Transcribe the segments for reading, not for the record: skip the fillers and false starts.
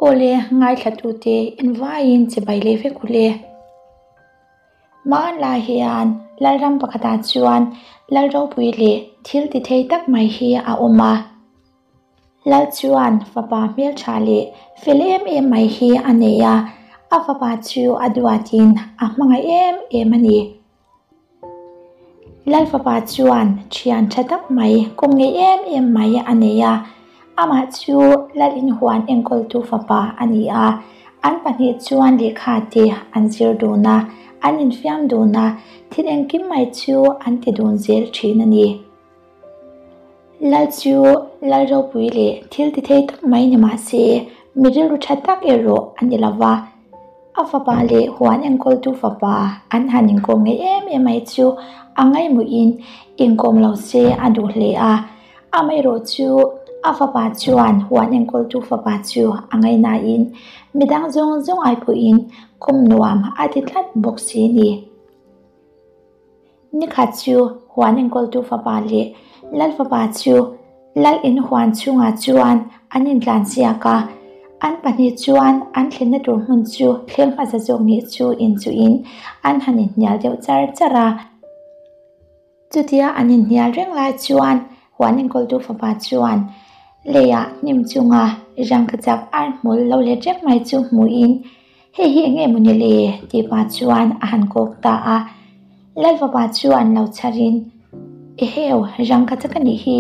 Awle, ngaithlatute invaiin chibai leh vek u le. Hmanlai hian Lalram pakhatah chuan Lal ropui leh thil ti thei tak mai hi a awm a. Lal chuan fapa hmeltha leh fel em em mai hi a nei a, a fapa chu a duatin a hmangaih em em a ni. Lal fapa chuan thian tha tak mai kawng ngei em em mai a nei a, amah chu Lal inhuan enkawltu fapa a ni a, an pahnih chuan lehkha te an zir dun a, an infiam dun a, thil engkim mai chu an ti dun zel thin a ni. Lal chu Lal ropui leh thil ti thei tak mai ni mah se, mi rilru tha tak erawh a ni lo va. A fapa leh huan enkawltu fapa an han inkawm ngei em em mai chu a ngaihmuhin inkawm lo se a duh hle a. Amaherawh chu a fapa chuan huan enkawltu fapa chu a ngaihnain midang zawng zawng ai pawhin kawm nuam a ti tlat bawk si a ni. Nikhat chu huan enkawltu fapa leh lal fapa chu lal in huan chhungah chuan an intlan chiak a, an pahnih chuan an thlenna tur hmun chu thleng hmasa zawk nih chu inchuhin an han inhnial deuh char char a. Chutia an inhnial reng lai chuan huan enkawltu fapa chuan leiah hnim chunga rangkachak ar hmul lo let reng mai chu hmuhin, Hei hi eng nge maw ni le? tih pah chuan a han kawk ta a. Lalfapa chuan lo chharin, Eheu, rangkachak a nih hi,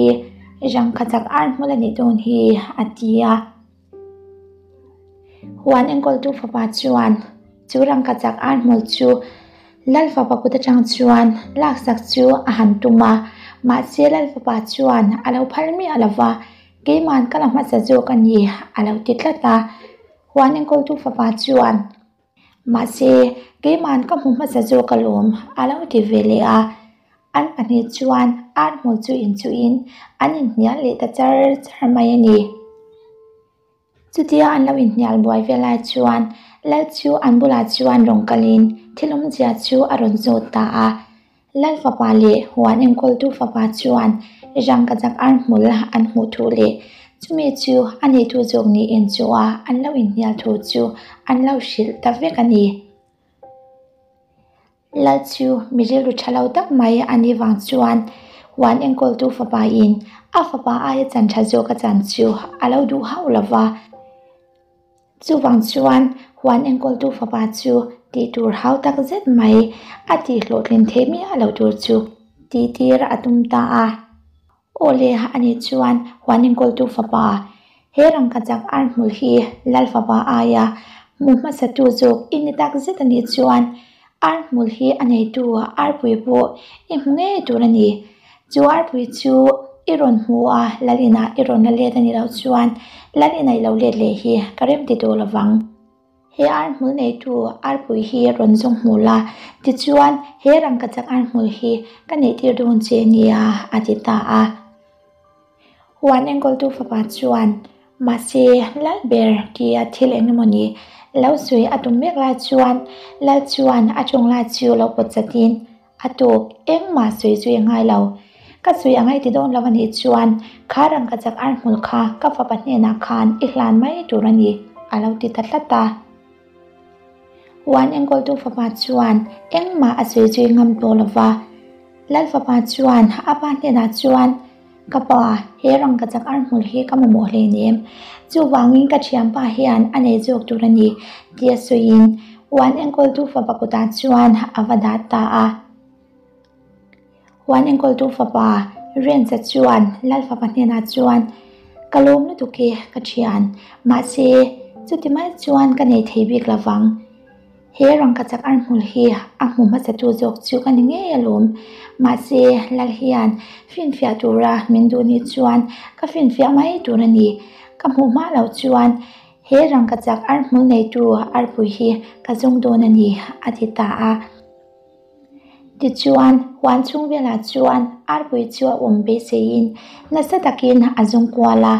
rangkachak ar hmul a nih dawn hi, a ti a. Huan enkawltu fapa chuan chu rangkachak ar hmul chu Lalfapa kut atang chuan laksak chu a han tum a, mahse Lalfapa chuan a lo phal miah lo va, Keiman ka la hmasa zawk a ni, a lo ti tlat a. Huan enkawltu fapa chuan, Mahse, keiman ka hmu hmasa zawk alawm, a lo ti ve leh a. An pahnih chuan ar hmul chu inchuhin an inhnial leh ta char char mai a ni. Chutia an lo inhnial buai ve lai chuan Lal chu an bulah chuan rawn kalin thil awmzia chu a rawn zawt ta a. Lal fapa leh huan enkawltu fapa chuan rangkachak ar hmul an hmuh thu leh chumi chu a neitu zawk ni en chu a an lo inhnial thu chu an lo hrilh ta vek a ni. Lal chu mi rilru tha lo tak mai a nih vang chuan huan enkawltu fapa in a fapa aia chan tha zawk a chan chu a lo duh hauh lo va. Chuvang chuan huan enkawltu fapa chu tih tur hau tak zet mai a tih hlawhtlin theih miah lo tur chu tih tir a tum ta a. Aw le a nih chuan huan enkawltu fapa he rangkachak ar hmul hi Lal fapa aia hmu hmasatu zawk i ni tak zet a nih chuan ar hmul hi a neitu arpui pawh i hmu ngei tur a ni. Chu arpui chu i rawn hmu a, Lal inah i rawn la let a nih loh chuan Lal ina i lo let leh hi ka rem ti tawh lovang. He ar hmul neitu arpui hi rawn zawng hmu la, tichuan he rangkachak ar hmul hi ka neihtir dawn che nia, a ti ta a. Huan enkawltu fapa chuan, Mahse, Lal ber tia thil eng emaw ni lo sawi a tum mek lai chuan Lal chuan a tawng lai chu lo pawt chatin a tawp engmah sawi zui a ngai lo. Ka sawi a ngaih ti dawn lo a nih chuan kha rangkachak ar hmul kha ka fapa hnenah khan i hlan mai tur a ni, a lo ti ta tlat a. Huan enkawltu fapa chuan engmah a sawi zui ngam tawh lo va. Lal fapa chuan a pa hnenah chuan, Ka pa, he rangkachak ar hmul hi ka mamawh hleinem. Chuvangin ka thianpa hian a nei zawk tur a ni, tia sawiin huan enkawltu fapa kutah chuan a va dah ta a. Huan enkawltu fapa Renza chuan Lal fapa hnenah chuan, Ka lawm lutuk e, ka thian. Mahse, chuti mai chuan ka nei thei bik lo vang. He rangkachak ar hmul hi a hmu hmasatu zawk chu ka ni ngei alawm. Mahse, Lal hian finfiah tura min duh ni chuan ka finfiah mai tur a ni. Ka hmuh hma loh chuan he rangkachak ar hmul neitu arpui hi ka zawng dawn a ni, a ti ta a. Tichuan, huan chhung velah chuan arpui chu a awm beiseiin nasa takin a zawng kual a.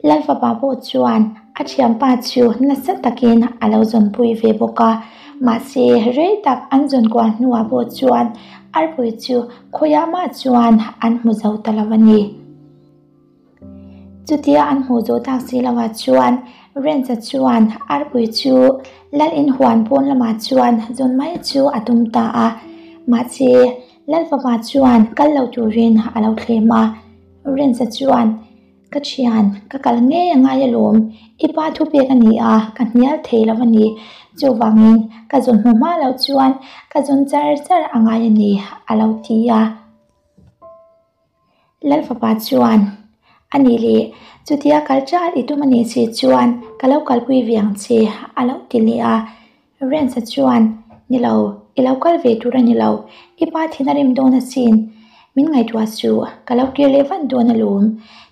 Lal fapa pawh chuan a thianpa chu nasa takin a lo zawnpui ve bawk a, mahse rei tak an zawn kual hnuah pawh chuan arpui chu khawiah mah chuan an hmu zo ta lo a ni. Chutia an hmuh zawh tak si lovah chuan Renza chuan arpui chu lal in huan pawn lamah chuan zawn mai chu a tum ta a. Mahse, lal fapa chuan kal lo turin a lo thlem a. Renza chuan, Ka thian, ka kal ngei a ngai alawm. I pa thupek a ni a, ka hnial thei lo a ni. Chuvangin ka zawn hmu hma loh chuan ka zawn char char a ngai a ni, a lo ti a. Lal fapa chuan, A nih leh, chutia kal chal i tum a nih si chuan ka lo kalpui ve ang che, a lo ti leh a. Renza chuan, Ni lo, i lo kal ve tur a ni lo, i pa thin a rim dawn asin. Min ngaihtuah suh, ka lo kir leh vat dawn alawm.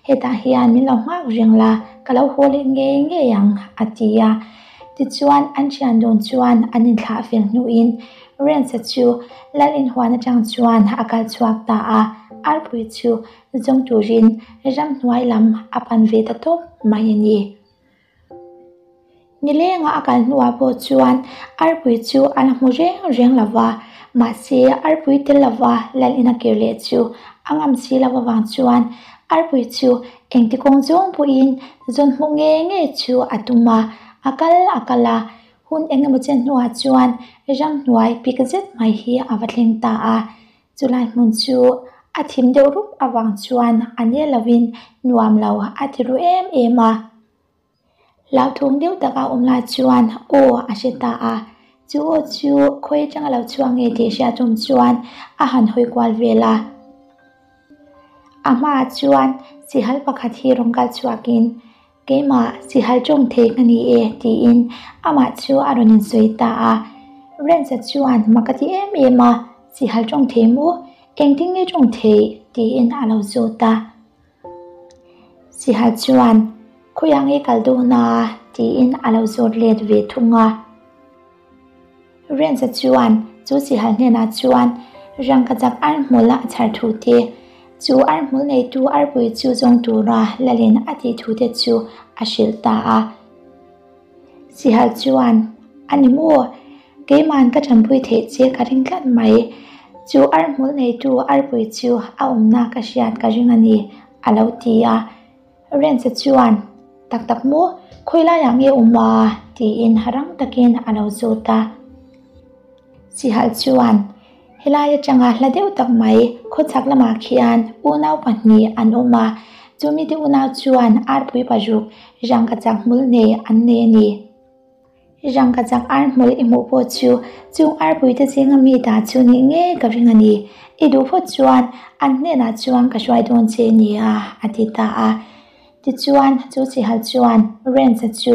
Hetah hian min lo nghak reng la, ka lo haw leh ngei ngei ang, a ti a. Tichuan, an thian dawn chuan an inthlah fel hnuin Renza chu lal inhuan atang chuan a kal chhuak ta a, arpui chu zawng turin ramhnuai lam a pan ve ta tawp mai a ni. Nilenga a kal hnuah pawh chuan arpui chu a la hmu reng reng lo va, mahse arpui tel lova lal in a kir leh chu a ngam si lo avang chuan arpui chu engti kawng zawng pawhin zawn hmuh ngei ngei chu a tum a, a kal a kal a, hun eng emaw chen hnuah chuan ramhnuai pik zet mai hi a va thleng ta a, chulai hmun chu a thim deuh rup avang chuan a nel lovin nuam lo a ti ru em em a. Hlauthawng deuh taka awm lai chuan aw a hre ta a, chu aw chu khawi atanga lo chhuak nge tih hriat tum chuan a han hawi kual vel a. A hmaah chuan sihal pakhat hi rawn kal chhuakin keimah sihal tawng thei ka ni e tiin amah chu a rawn insawi ta a. Renza chuan mak a ti em em a, sihal tawng thei maw? Engtin nge tawng thei? tiin a lo zawt a. Sihal chuan, Khawiah nge kal dawn a? tiin a lo zawt let ve thung a. Renza chuan chu sihal hnenah chuan rangkachak arhmul a chhar thu te, chu arhmul neitu arpui chu zawng tura lalin a tih thu te chu a hrilh ta a. Sihal chuan, A ni maw? Keima'n ka tanpui theih che ka ring tlat mai. Chu arhmul neitu arpui chu a awmna ka hriat ka ring a ni, a lo ti a. Renza chuan, Tak tak maw? Khawi laiah nge awm a? tiin rang takin a lo zawt a. Sihal chuan, Helai atanga hla deuh tak mai khawchhak lamah khian unau pahnih an awm a, chumite unau chuan arpui paruk rangkachak hmul nei an nei a ni. Rangkachak ar hmul i hmuh pawh chu chung arpuite zinga mi ta chu nih ngei ka ring a ni. I duh phawt chuan an hnenah chuan ka hruai dawn che nia, a ti ta a. Tichuan, chu chihal chuan Renza chu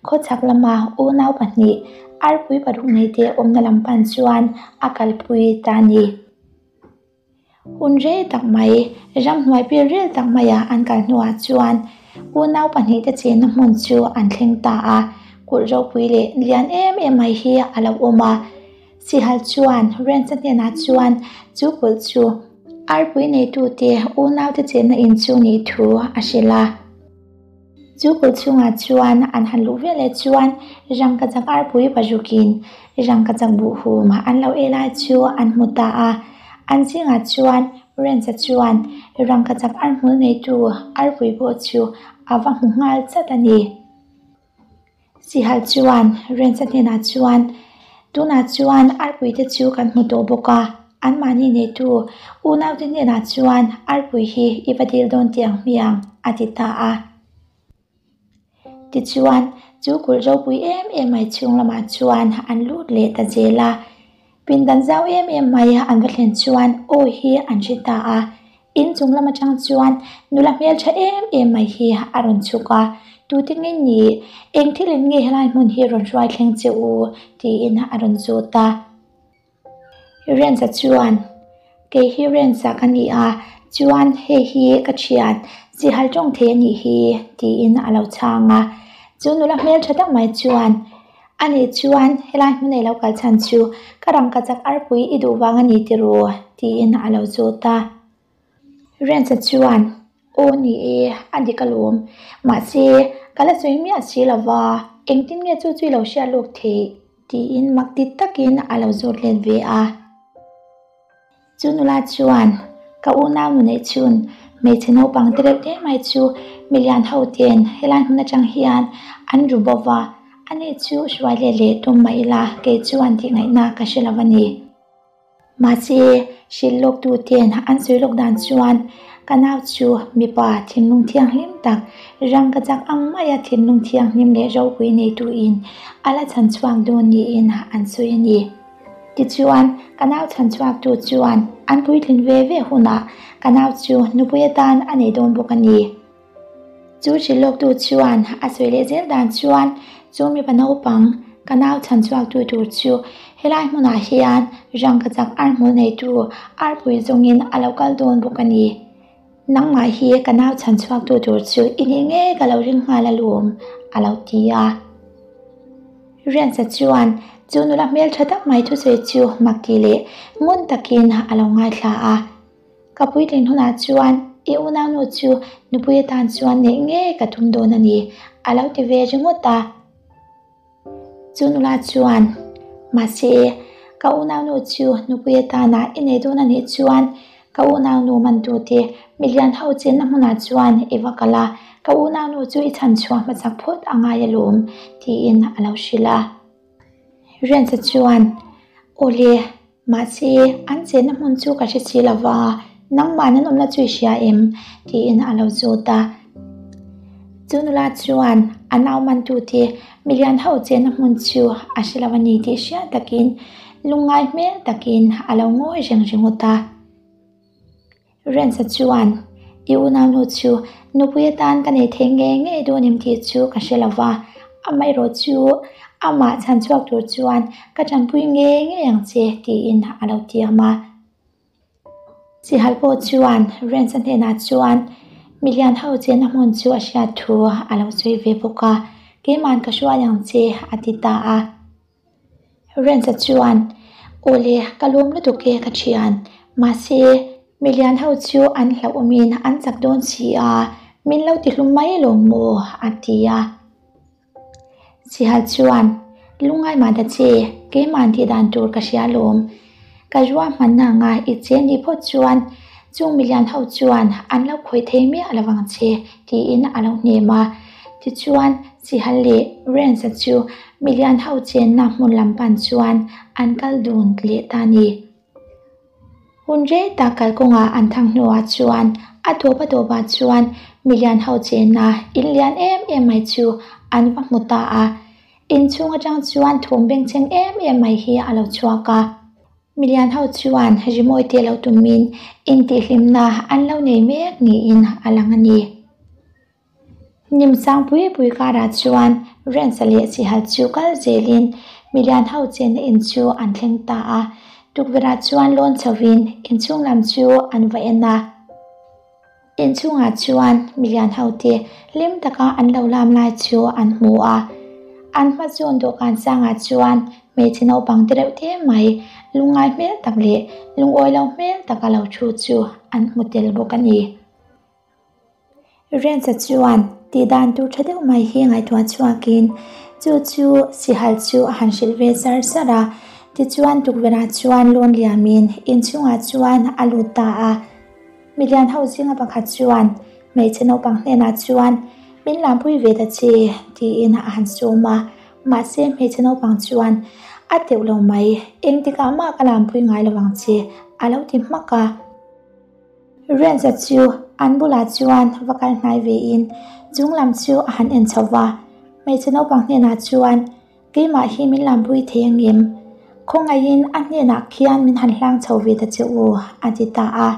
khawchhak lama unau pahnih arpui paruk neite awmna lam pan chuan a kalpui ta a ni. Hun rei tak mai, ramhnuai pil rel tak maia an kal hnuah chuan unau pahnihte chenna hmun chu an thleng ta a, kulh ropui leh lian em em mai hi a lo awm a. Sihal chuan Renza hnenah chuan chu kulh chu arpui neitute unaute chenna in chu nih thu a hrilh a. Chu kulh chhungah chuan an han luh veleh chuan rangkachak arpui parukin rangkachak buhhum an lo ei lai chu an hmu ta a. An zingah chuan Renza chuan rangkachak arhmul neitu arpui pawh chu a va hmu nghal chat a ni. Sihal chuan Renza hnenah chuan, Tunah chuan arpuite chu kan hmu tawh bawk a, anmahni neitu unaute hnenah chuan arpui hi i va dil dawn tih ang hmiang, a ti ta a. Tichuan, chu kulh ropui em em mai chhung lamah chuan an lut leh ta zel a. Pindan zau em em mai an va thlen chuan aw hi an hre ta a. In chung lam atang chuan nula hmeltha em em mai hi a rawn chhuk a, Tute nge ni? Eng thil in nge helai hmun hi rawn hruai thleng che u? tiin a rawn zawt a. Renza chuan, Kei hi Renza ka ni a, chuan hei hi ka thian, sihal tawng thei a nih hi, tiin a lo chhang a. Chu nula hmeltha tak mai chuan, A nih chuan helai hmun ei lo kal chhan chu ka rangkachak arpui i duh vang a ni tiraw? tiin a lo zawt a. Renza chuan, Aw ni e, a dik alawm. Mahse, ka la sawi miah si lo va, engtin nge chu chu i lo hriat lawk theih? tiin mak ti takin a lo zawt let ve a. Chu nula chuan, Ka unau nu neih chhun, Hmeichhe naupang te reuh te mai chu milian ho ten helai hmun atang hian an ru bo va, ani chu hruai let leh tum mah ila kei chuan tih ngaihna ka hre lo a ni. Mahse, hrilh lawk tu ten an sawi lawk dan chuan ka nau chu mipa thinlung thianghlim tak, rangkachak ang maia thinlung thianghlim leh ropui neitu in a la chhan chhuak dawn niin an sawi a ni. Tichuan, ka nau chhan chhuaktu chuan an puitlin ve ve hunah ka nau chu nupui atan a nei dawn bawk a ni. Chu hrilh lawktu chuan a sawi leh zel dan chuan chu mipa naupang ka nau chhan chhuaktu tur chu helai hmunah hian rangkachak arhmul neitu arpui zawngin a lo kal dawn bawk a ni. Nangmah hi ka nau chhan chhuaktu tur chu i nih ngei ka lo ring nghal alawm, a lo ti a. Riansa chuan chu nula hmeltha tak mai thusawi chu mak tih leh ngun takin a lo ngaithla a. Ka puitlin hunah chuan i unaunu chu nupui atan chuan neih ngei ka tum dawn a ni, a lo ti ve ringawt a. Chu nula chuan, Mahse, ka unaunu chu nupui atana i nei dawn a nih chuan ka unaunu mantute milian ho chenna hmunah chuan i va kal a, ka unaunu chu i chhanchhuah hmasak phawt a ngai alawm, tiin a lo hrilh a. Riansa chuan, Awle, mahse, an chenna hmun chu ka hre si lo va, nangmah nan awmna chu i hria em? tiin a lo zawt a. Chu nula chuan a nau mantute milian ho chenna hmun chu a hre lo a ni tih hriat takin lungngai hmel takin a lo ngawi reng ringawt a. Rensa chuan, I unaunu chu nupui atan ka nei thei ngei ngei dawn em tih chu ka hre lo va, amaherawh chu amah chhan chhuak tur chuan ka tanpui ngei ngei ang che tiin a lo tiam a. Sihal pawh chuan Rensa hnenah chuan milian ho chenna hmun chu a hriat thu a lo sawi ve bawk a, Keima'n ka hruai ang che a ti ta a. Renza chuan, Awle, ka lawm lutuk e ka thian. Mahse, milian ho chu an hlauhawmin an chak dawn si a, min lo tihlum mai alawm maw? a ti a. Sihal chuan, Lungngai mah ta che, keimah tih dan tur ka hria alawm. Ka ruahmanna anga i che nih phawt chuan chung milian ho chuan an lo khawih thei miah lo vang che, tiin a lo hnem a. Tichuan, Sihal leh Renza chu milian ho chenna hmun lam pan chuan an kal dun leh ta a ni. Hun rei tak kalkawngah an thang hnuah chuan a tawp a tawpah chuan milian ho chenna in lian em em mai chu an va hmu ta a. Inchhung atang chuan thawm bengchheng em em mai hi a lo chhuak a. Milian ho chuan rimawi te lo tumin intihhlimna an lo nei mek niin a lang a ni. Hnim sang pui pui karah chuan Rensa leh Sihal chu kal zelin milian ho chenna in chu an thleng ta a. Tukverhah chuan lawn chhovin inchhung lam chu an va en a. Inchhungah chuan milian hote hlim taka an lo lam lai chu an hmu a. An hma zawn dawhkan sangah chuan hmeichhe naupang te reuh te mai lungngai hmel tak leh lungawi lo hmel taka lo thu chu an hmu tel bawk a ni. Renza chuan tih dan tur tha deuh mai hi ngaihtuah chhuakin chu chu sihal chu a han hrilh ve zar zar a. Tichuan tukverhah chuan lawn liamin inchhungah chuan a lut ta a. Milian ho zinga pakhat chuan hmeichhe naupang hnenah chuan min lampui ve ta che tiin a han sawm a, mahse hmeichhe naupang chuan a teuh lo mai, engtikah mah ka lampui ngai lo ang che a lo ti hmak a. Renza chu an bulah chuan va kal hnai vein chung lam chu a han en chho va, hmeichhe naupang hnenah chuan Keimah hi min lampui thei angem? Khawngaihin a hnenah khian min han hlang chho ve ta che u, a ti ta a.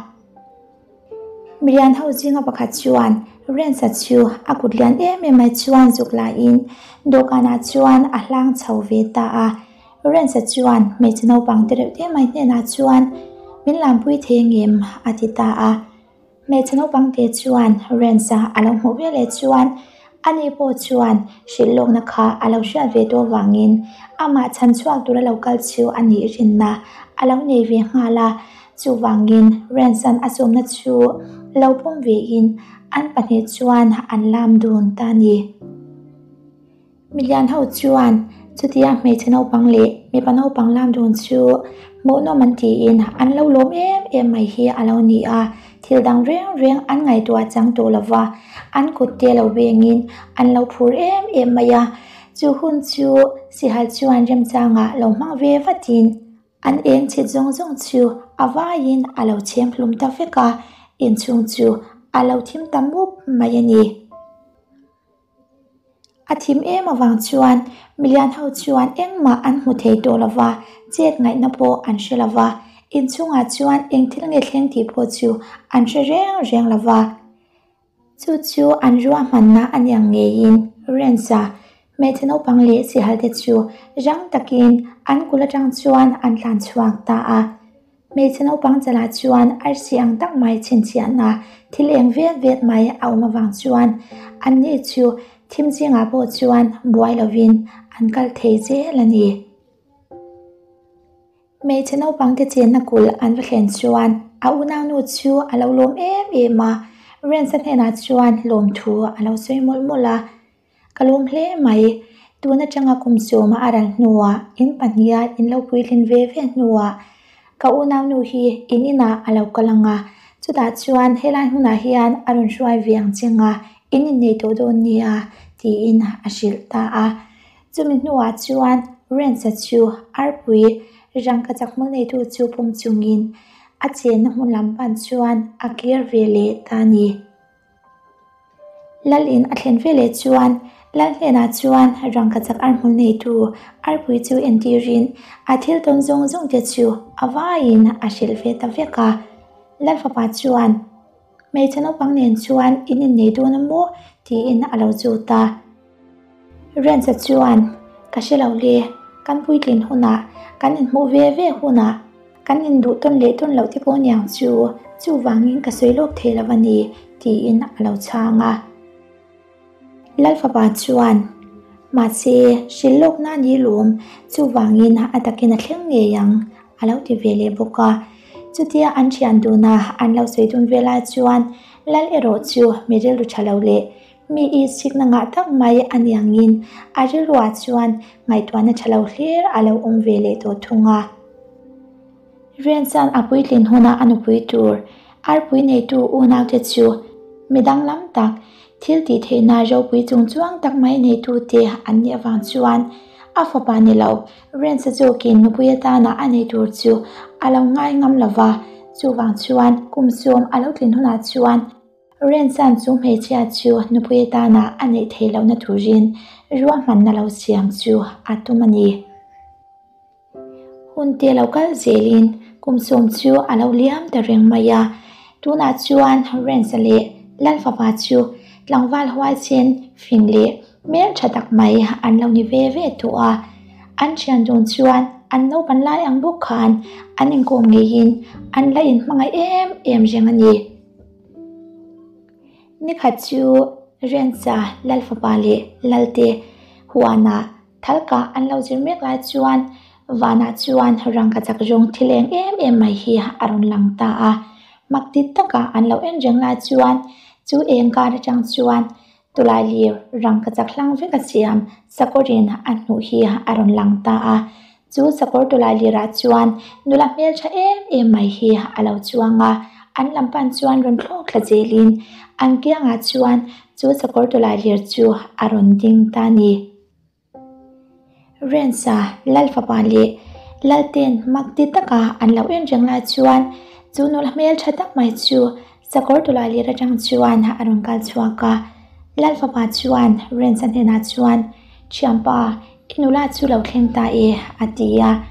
Milian ho zinga pakhat chuan Renza chu a kut lian em em mai chuan zuk laiin dawhkanah chuan a hlang chho ve ta a. Renza chuan hmeichhe naupang te reuh te mai hnenah chuan min lampui thei angem? a ti ta a. Hmeichhe naupang te chuan Renza a lo hmuh veleh chuan ani pawh chuan hrilh lawkna kha a lo hriat ve tawh avangin amah chhan chhuak tura lo kal chu a nih rinna a lo nei ve nghal a. Chuvangin Renza'n a sawmna chu lo pawm vein an pahnih chuan an lam dun ta a ni. Milian ho chuan chutia hmeichhe naupang leh mipa naupang lam dun chu Hmuhnawm an tiin an lo lawm em em mai hi a lo ni a, thil dang reng reng an ngaihtuah chang tawh lo va, an kut te lo vengin an lo phur em em mai a. Chu hun chu sihal chuan remchangah lo hmang ve vatin an eng chhit zawng zawng chu a vaiin a lo chhem hlum ta vek a, inchhung chu a lo thim ta mup mai a ni. A thim em avang chuan milian ho chuan engmah an hmu thei tawh lo va, chet ngaihna pawh an hre lo va, inchhungah chuan eng thil nge thleng tih pawh chu an hre reng reng lo va. Chu chu an ruahmanna a niang ngeiin Renza hmeichhe naupang leh sihal te chu rang takin an kul atang chuan an tlan chhuak ta a. Hmeichhe naupang chalah chuan arsi ang tak mai chhinchhiahna thil eng vet vet mai a awm avang chuan anni chu thim zingah pawh chuan buai lovin an kal thei zel a ni. Hmeichhe naupangte chenna kulh an va thlen chuan a unaunu chu a lo lawm em em a, Renza hnenah chuan lawmthu a lo sawi mawlh mawlh a. Ka lawm hle mai, tun atanga kum sawma a ral hnuah in pahniha in lo puitlin ve ve hnuah ka unaunu hi in inah a lo kal ang a, chutah chuan helai hmunah hian a rawn hruai ve ang che nga in innei tawh dawn nia tiin a hrilh ta a. Chumi hnuah chuan Renza chu arpui rangkachak hmul neitu chu pawm chungin a chenna hmun lam pan chuan a kir ve leh ta a ni. Lal in a thlen ve leh chuan Lal hnenah chuan rangkachak arhmul neitu arpui chu entirin a thil tawn zawng zawng te chu a vaiin a hrilh ve ta vek a. Lal fapa chuan Hmeichhe naupang nen chuan in innei dawn a maw? tiin a lo chut a. Renza chuan, Ka hre lo le, kan puitlin hunah, kan inhmuh ve ve hunah, kan induh tawn leh tawn loh te pawh aniang chu, chuvangin ka sawi lawk thei lo a ni, tiin a lo chhang a. Lal fapa chuan, Mahse, hrilh lawkna a ni lawm, chuvangin a takin a thleng ngei ang, a lo ti ve leh bawk a. Chutia an thian duna an lo sawi dun ve lai chuan Lal erawh chu mi rilru tha lo leh Mi i sikna ngah tak mai a niangin a rilruah chuan ngaihtuahna tha lo hlir a lo awm ve leh tawh thung a. Riansan a puitlin huna a nupui tur arpui neitu unaute chu mi danglam tak, thil tih theihna ropui chung chuang tak mai neitute an nih avang chuan a fapa ni lo Riansa zawkin nupui atana a nei tur chu a lo ngai ngam lo va, chuvang chuan kum sawm a lo tlin hunah chuan Rensan chu hmeichhia chu nupui atana a neih theih lohna turin ruahmanna lo siam chu a tum a ni. Hun te lo kal zelin kum sawm chu a lo liam ta reng mai a, tunah chuan Rensa leh Lalfapa chu tlangval huaisen fing leh hmel tha tak mai an lo ni ve ve tawh a. An thian dawn chuan an naupan lai ang bawk khan an inkawm ngeiin an la inhmangaih em em reng a ni. Nikhat chu Rensa Lal fapa leh Lalte huanah thalkah an lo zir mek lai chuan vanah chuan rangkachak zawng thil eng em em mai hi a rawn lang ta a. Mak ti taka an lo en reng lai chuan chu eng kar atang chuan Tulai lir rangkachak hlang vek a siam sakawrin a hnuh hi a rawn lang ta a. Chu sakawr tulai lirah chuan nula hmeltha em em mai hi a lo chuang a, an lam pan chuan rawn thlawk thla zelin an kiangah chuan chu sakawr tulai lir chu a rawn ding ta a ni. Rensa, Lal fapa leh Lalten mak ti taka an lo en reng lai chuan chu nula hmeltha tak mai chu sakawr tulai lir atang chuan a rawn kal chhuak a. Lal fapa chuan Rensa hnenah chuan, Thianpa, i nula chu lo thleng ta e, a ti a.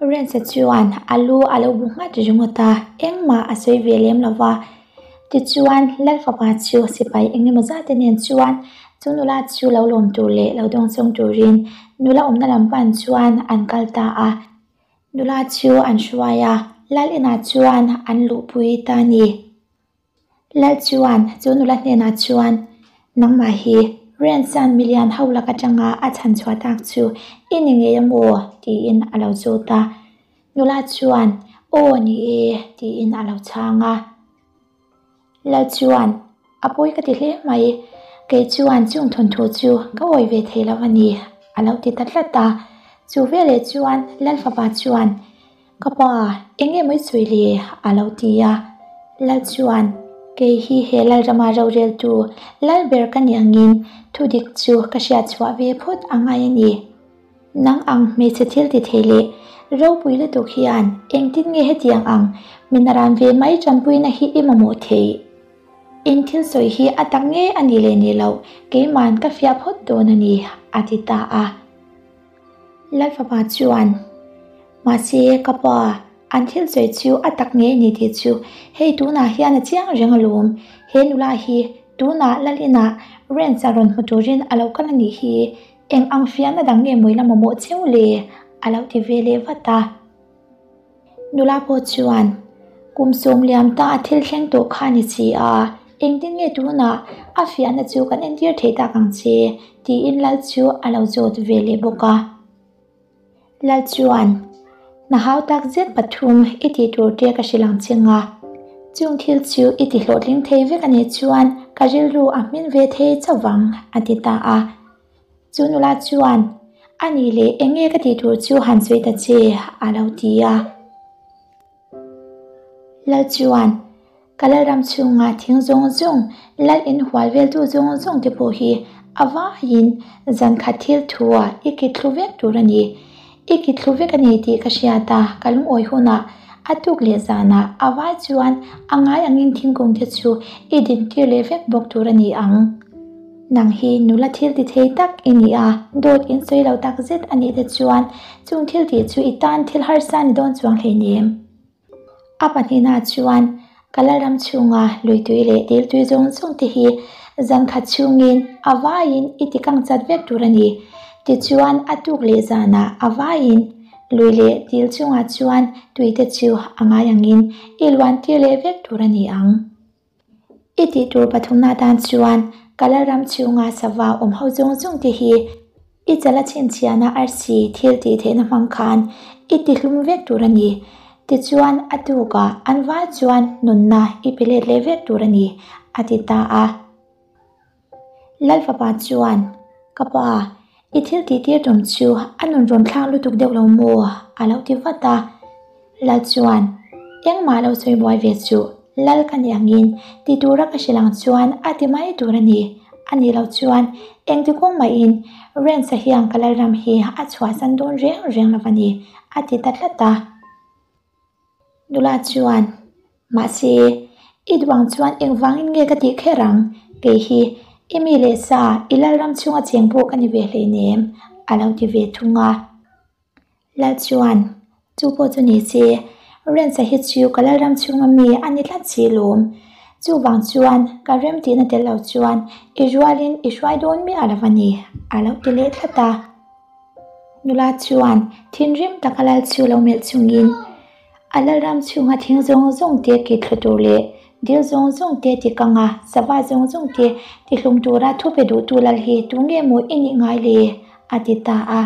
Rensa chuan a lu a lo bu nghat ringawt a, engmah a sawi ve lem lo va. Tichuan, Lal fapa chu sipai eng emaw zat te nen chuan chu nula chu lo lawm tur leh lo dawngsawng turin nula awmna lam pan chuan an kal ta a. Nula chu an hruai a, Lal inah chuan an luhpui ta a ni. Lal chuan chu nula hnenah chuan, Nangmah hi Riansan milian ho lak atanga a chhan chhuah tak chu i ni ngei a maw? tiin a lo zawt a. Nula chuan, Aw ni e, tiin a lo chhang a. Lal chuan, A pawi ka ti hle mai, kei chuan chung thawnthu chu ka awi ve thei lo a ni, a lo ti ta tlat a. Chu veleh chuan Lal fapa chuan. Ka pa, eng nge maw i sawi le? a lo ti a. Lal chuan, Kei hi he Lalrama roreltu lal ber ka nih angin thudik chu ka hriat chhuah ve phawt a ngai a ni. Nang ang hmeichhe thil ti thei leh ropui lutuk hian engtin nge hetiang ang min a ran ve mai tanpuina hi i mamawh theih? In thil sawi hi a tak nge a nih leh nih loh keima'n ka fiah phawt dawn a ni, a ti ta a. Lalfapa chuan, Mahse, ka pa, an thil sawi chu a tak nge ni tih chu hei tunah hian a chiang reng alawm. He nula hi tunah Lalinah Rents-a rawn hmu turin a lo kal a nih hi. Eng ang fiahna dang nge mawi la mamawh cheu le? a lo ti ve leh vat a. Nula pawh chuan, Kum sawm liam ta a thil thleng tawh kha a ni si a, engtin nge tunah a fiahna chu kan entir theih tak ang che? tiin Lal chu a lo zawt ve leh bawk a. Lal chuan, Hna hau tak zet pathum i tih tur te ka hrilh ang che nga, chung thil chu i ti hlawhtling thei vek a nih chuan ka rilru a hmin ve thei chauh vang, a ti ta a. Chu nula chuan, A nih leh eng nge ka tih tur chu han sawi ta che, a lo ti a. Lal chuan, Ka Lalram chhunga thing zawng zawng, Lal in hual veltu zawng zawng te pawh hi a vaiin zan khat thil thua i kit thlu vek tur a ni. I kit thlu vek a ni tih ka hriat a, ka lungawi hunah a tuk leh zanah a vai chuan a ngai angin thingkung te chu i dintir leh vek bawk tur a ni ang. Nang hi nula thil ti thei tak i ni a, dawt in sawi lo tak zet a nih te chuan chung thil tih chu i tan thil harsa ni dawn chuang hleinem. A pahnihna chuan ka Lalram chhunga luitui leh diltui zawng zawng te hi zan khat chhungin a vaiin i ti kang chat vek tur a ni. Tichuan a tuk leh zanah a vaiin lui leh dil chungah chuan tui te chu a ngai angin i luan tir leh vek tur a ni ang. I tih tur pathumna atan chuan ka Lalram chhunga sava awm ho zawng zawng te hi i chala chhinchhiahna arsi thil tih theihna hmang khan i ti hlum vek tur a ni. Tichuan a tukah an vai chuan nunna i pe let leh vek tur a ni, a ti ta a. Lalfapa chuan, Ka pa, i thil tih tir tum chu a nun rawn thlak lutuk deuh lo maw? a lo ti vat a. Lal chuan, Engmah lo sawi buai ve chu, Lal ka ni angin ti tura ka hrilh ang chuan a ti mai tur a ni. A nih loh chuan engti kawng mahin Rensa hian ka Lalram hi a chhuahsan dawn reng reng lo a ni, a ti ta tlat a. Nula chuan, Mahse, i duh ang chuan engvangin nge ka tih kher ang? Kei hi i mi leh sa, i Lalram chhunga cheng pawh ka ni ve hleinem, a lo ti ve thung a. Lal chuan, Chu pawh chu ni se, Rensa hi chu ka Lalram chhunga mi a ni tlat si lawm. Chuvang chuan ka remtihna tel lo chuan i rualin i hruai dawn miah lo a ni, a lo ti leh tlat a. Nula chuan thinrim taka lal chu lo melh chungin a lalram chhunga thing zawng zawng te kit thlu tur leh dil zawng zawng te ti kang a, sava zawng zawng te ti hlum tura thu pe duhtu lal hi tu nge maw i nih ngai le? a ti ta a.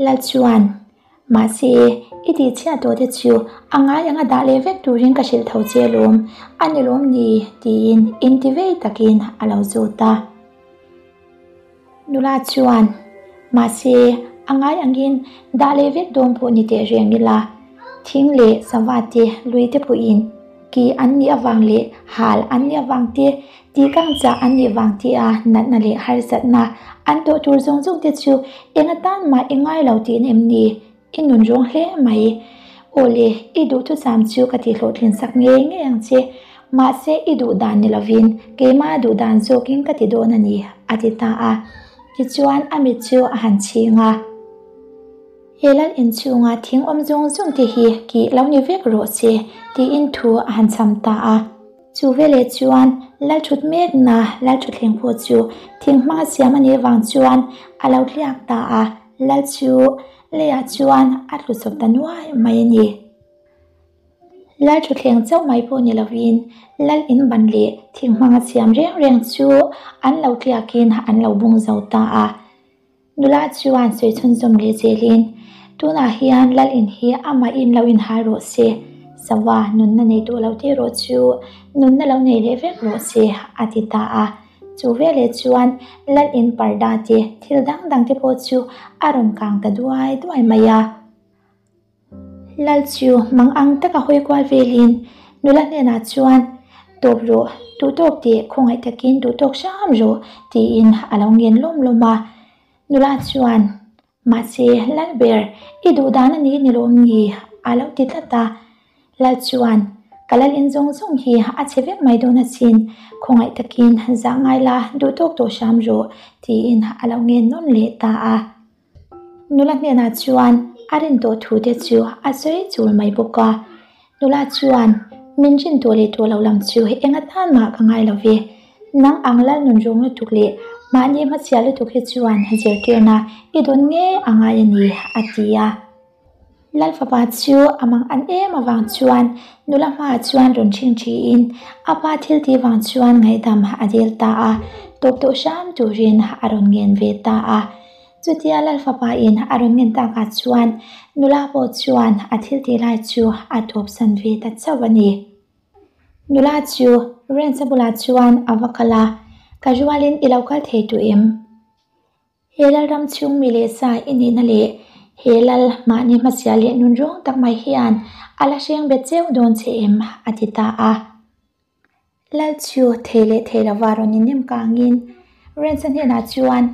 Lal chuan, Mahse, i tih chhiat tawh te chu a ngai anga dah leh vek turin ka hrilh tho che alawm, a ni lawm ni? tiin intivei takin a lo zawt a. Nula chuan, Mahse, a ngai angin dah leh vek dawn pawh ni teh reng ila, thing leh sava te, lui te pawhin ki an nih avang leh hal an nih avang te, tihkang chah an nih vang te a natna leh harsatna an tawh tur zawng zawng te chu eng atan mah i ngai lo tihna em ni? I nun rawng hle mai. Aw le, i duhthusam chu ka tihhlawhtlin sak ngei ngei ang che. Mahse, i duh dan ni lovin keimah duh dan zawkin ka ti dawn a ni, a ti ta a. Tichuan, a mit chu a han chhing a. He lal inchhunga thing awm zawng zawng te hi kih lo ni vek rawh se, tiin thu a han cham ta a. Chu veleh chuan lal thut mekna lal thutthleng pawh chu thing hmanga siam a nih avang chuan a lo tliak ta a. Lal chu leiah chuan a tlu chawp ta nuai mai a ni. Lal thutthleng chauh mai pawh ni lovin lal in ban leh thing hmanga siam reng reng chu an lo tliakin an lo bung zo ta a. Nula chuan sawi chhunzawm leh zelin, Tunah hian lal in hi amahin lo inhal rawh se, sava nunna nei tawh lo te erawh chu nunna lo nei leh vek rawh se, a ti ta a. Chu veleh chuan lal in parda te thil dang dang te pawh chu a rawn kang ta duai duai mai a. Lal chu mang ang taka hawi kual velin nula hnenah chuan, Tawp rawh, duhtawk teh, khawngaih takin duhtawk hram rawh, tiin a lo ngen lawm lawm a. Nula chuan, Mahse, Lalber, i duh dan a ni ni lawm ni? a lo ti tlat a. Lal chuan, Ka lal in zawng zawng hi a chhe vek mai dawn asin, khawngaih takin zah ngai la, duhtawk tawh hram rawh, tiin a lo ngen nawn leh ta a. Nula hnenah chuan a rin tawh thu te chu a sawi chul mai bawk a. Nula chuan, Min rin tawh leh tawh lo lam chu eng atan mah ka ngai lo ve. Nang ang lal nun rawng lutuk leh mahni hmachhia lutuk hi chuan zirtirna i dawn ngei a ngai a ni, a ti a. Lal fapa chu a mang an em avang chuan nula hmaah chuan rawn ṭhing ṭhiin a pa thil tih vang chuan ngaihdam a dil ta a, tawp tawh hram turin a rawn ngen ve ta a. Chutia Lal fapa in a rawn ngen takah chuan nula pawh chuan a thil tih lai chu a tawpsan ve ta chauh a ni. Nula chu Rensa bulah chuan a va kal a, Ka rualin i lo kal thei tawh em? He lal ram chhung mi leh sa i nihna leh he lal mahni hmachhia leh nun rawng tak mai hian a la hreng bet cheu dawn che em? a ti ta a. Lal chu thei leh thei lova rawn innem kangin Rensa hnenah chuan,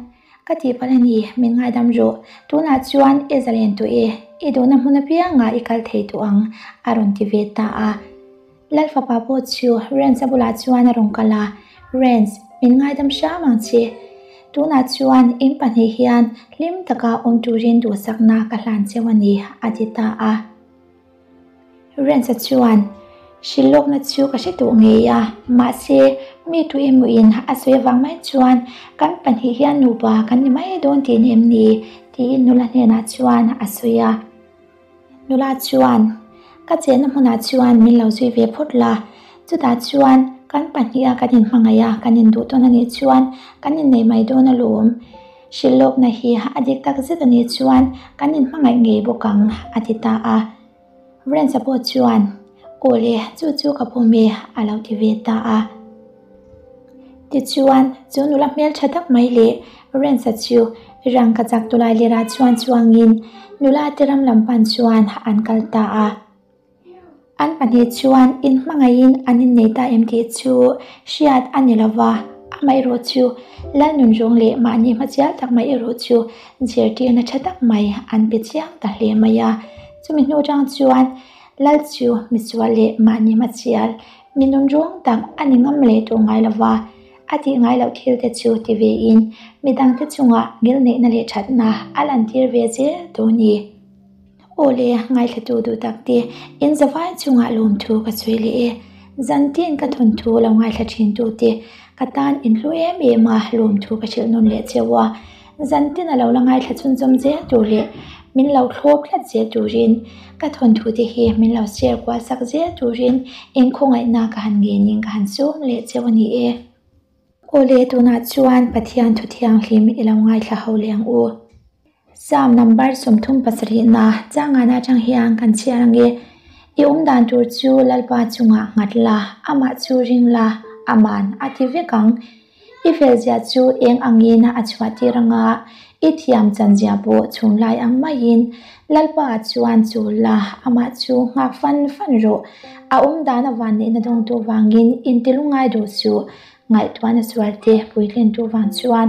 Ka tihpalh a ni, min ngaidam rawh. Tunah chuan i zalen tawh e, i duhna hmun apiangah i kal thei tawh ang, a rawn ti ve ta a. Lal fapa pawh chu Renz-a bulah chuan a rawn kal a, Renz, min ngaidam hram ang che. Tunah chuan in pahnih hian hlim taka awm turin duhsakna ka hlan cheu a ni, a ti ta a. Renz-a chuan, Hrilh lawkna chu ka hre duh ngei a, mahse, mi tu emawin a sawi avang mai chuan kan pahnih hian nupa kan ni mai dawn tih ni em ni? tiin nula hnenah chuan a sawi a. Nula chuan, Ka chenna hmunah chuan min lo zui ve phawt la, chutah chuan kan pahniha kan inhmangaih a, kan induh tawn a nih chuan kan innei mai dawn alawm. Hrilh lawkna hi a dik tak zet a nih chuan kan inhmangaih ngei bawk ang, a ti ta a. Renza pawh chuan, Aw le, chu chu ka pawm e, a lo ti ve ta a. Tichuan, chu nula hmeltha tak mai leh Renza chu rangkachak tulai lirah chuan chuangin nula te ram lam pan chuan an kal ta a. An pahnih chuan inhmangaihin an innei ta em tih chu hriat a ni lo va, amaherawh chu Lalnunrawng leh mahni hmachial tak mai erawh chu zirtirna tha tak mai an pe chiang ta hle mai a. Chumi hnu atang chuan Lal chu misual leh mahni hmachial mi nunrawng tak a ni ngam leh tawh ngai lo va, a tih ngai loh thil te chu ti vein midangte chungah ngilneihna leh thatna a lantir ve zel tawh a ni. Aw le, ngaithlatu duh tak te, in zavai chungah lawmthu ka sawi leh e. Zantin ka thawnthu lo ngaithla thin tu te, ka tan in hlu em em a, lawmthu ka hrilh nawn leh cheu a. Zantin a lo la ngaithla chhunzawm zel tur leh min lo thlawp tlat zel turin, ka thawnthu te hi min lo share kual sak zel turin inkhawngaihna ka han ngenin ka han sawm leh cheu a ni e. Aw le, tunah chuan Pathian thu thianghlim i lo ngaithla ho leh ang u. Psalm number 37 na changana atang hian kan chhiar ang e, I awm dan tur chu Lalpa chungah nghat la, amah chu ring la, aman a ti vek ang. I felzia chu eng angin a chhuah tir anga, i thiam chanzia pawh chhunlai ang maiin Lalpa chuan chul la, amah chu nghak fan fan rawh. A awm dan a vanneihna dawngtu vangin intilungai duh suh. Ngaihtuahna sualte puitlintu vang chuan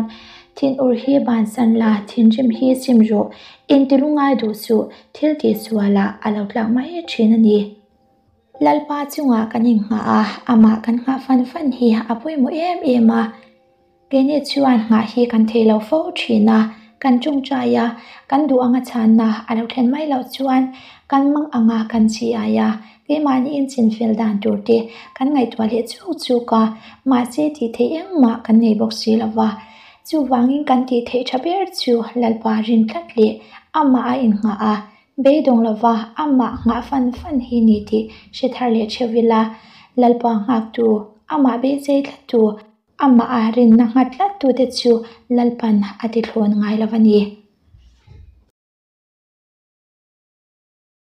thinur hi bansan la, thinrim hi sim rawh, intilungai duh suh, thil tih sualah a lo tlak mai thin a ni. Lalpa chungah kan inghah a, amah kan nghah fan fan hi a pawimawh em em a. Keini chuan nghah hi kan thei lo fo thin a, kan tawngtai a, kan duh anga chhanna a lo thlen mai loh chuan kan mang anga kan chi ai a, keimahni inchinfel dan tur te kan ngaihtuah leh chuk chuk a, mahse tih theih engmah kan nei bawk si lo va. Chuvangin kan tih theih tha ber chu Lalpa rin tlat leh amah a innghah a, Beidawng lova amah nghah fan fan hi ni tih hre thar leh theuh ila, Lalpa nghaktu, amah beisei tlattu, amah a rinna nghat tlattute chu Lalpan a ti thlawn ngai lo a ni.